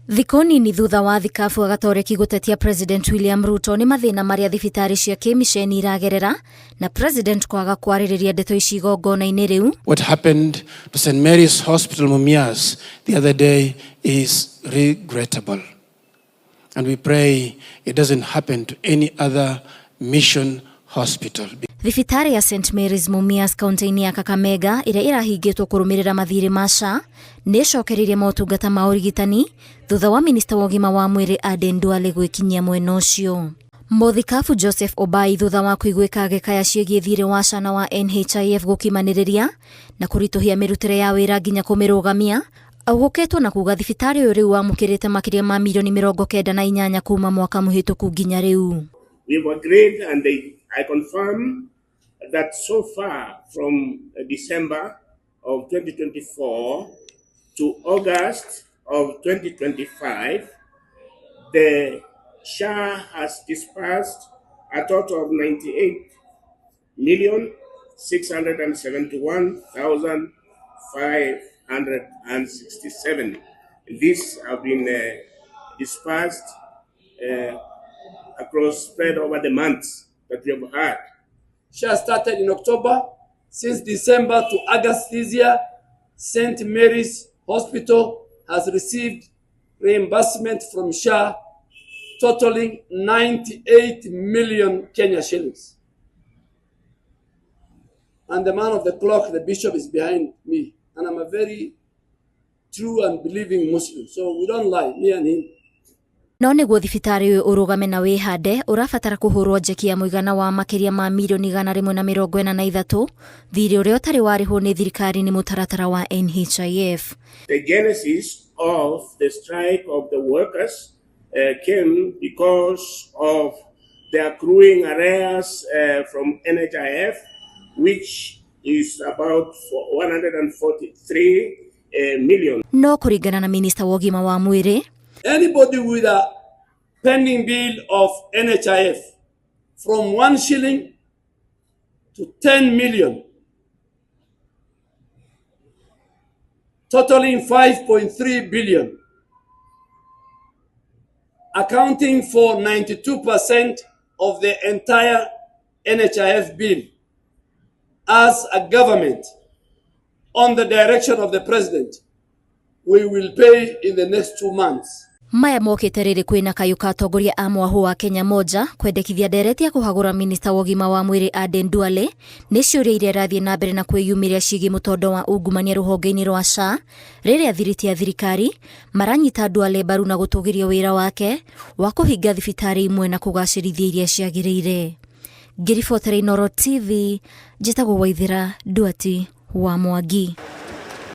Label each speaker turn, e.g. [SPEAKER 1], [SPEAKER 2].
[SPEAKER 1] Thikũ nini thutha wa thikabu Agatoreki gũtetia President William Ruto nĩ mathĩna marĩa thibitarĩ cia kĩmiceni iragerera na President kwaga kwarĩrĩria ndeto ici igongona-inĩ rĩu.
[SPEAKER 2] What happened to St. Mary's Hospital Mumias the other day is regrettable. And we pray it doesn't happen to any other mission hospital.
[SPEAKER 1] Thibitarĩ ya St Mary's Mumias kaunti-inĩ ya Kakamega ĩrĩa ĩrahingĩtwo kũrũmĩrĩra mathiirĩ ma SHA nĩ ĩcokereirie motungata ma ũrigitani thutha wa minista wa ũgima wa mwĩrĩ Aden Duale gwĩkinyia mwena ũcio. Mũthikabu Joseph Obai thutha wa kũiguĩka agĩkaya ciĩgiĩ thiirĩ wa SHA na wa NHIF gũkimanĩrĩria na kũritũhia mĩrutĩre ya wĩra nginya kũmĩrũgamia, augũkĩtwo na kuga thibitarĩ ũyũ rĩu wamũkĩrĩte makĩria ma mirioni 98 kuma mwaka mũhĩtũku nginya rĩu.
[SPEAKER 3] We've agreed and I confirm that so far from December of 2024 to August of 2025, the SHA has disbursed a total of 98,671,567. These have been dispersed across, spread over the months that we have had.
[SPEAKER 4] SHA started in October. Since December to August this year, St. Mary's Hospital has received reimbursement from SHA totaling 98 million Kenya shillings. And the man of the clock, the bishop, is behind me. And I'm a very true and believing Muslim. So we don't lie, me and him.
[SPEAKER 1] No nĩguo thibitarĩ ũyũ ũrũgame na wĩhande ũrabatara kũhũrwo njeki ya mũigana wa makĩria ma mirioni 143, thirĩ ũrĩa ũtarĩ warĩhwo nĩ thirikari nĩ mũtaratara wa NHIF.
[SPEAKER 3] The genesis of the strike of the workers came because of the accruing arrears from NHIF, which is about 143 million.
[SPEAKER 1] No kũringana na minista wa ũgima wa mwĩrĩ,
[SPEAKER 4] Anybody with a pending bill of NHIF from 1 shilling to 10 million, totaling 5.3 billion, accounting for 92% of the entire NHIF bill, as a government, on the direction of the president, we will pay in the next 2 months.
[SPEAKER 1] Maya mokĩte rĩrĩ kwĩna kayũ ka atongoria a mwahũ wa Kenya Moja kwendekithia ndereti ya kũhagũra minista wa ũgima wa mwĩrĩ Aden Duale nĩ ciũria iria irathiĩ na mbere na kwĩyumĩria ciĩgiĩ mũtondo wa ungumania rũhonge-inĩ rwa SHA rĩrĩa thiriti ya thirikari maranyita Duale mbaru na gũtũgĩria wĩra wake wa kũhinga thibitarĩ imwe na kũgacĩrithia iria ciagĩrĩire. Ngĩribotera Inooro TV, njĩtagwo Waithĩra Nduati wa Mwangi.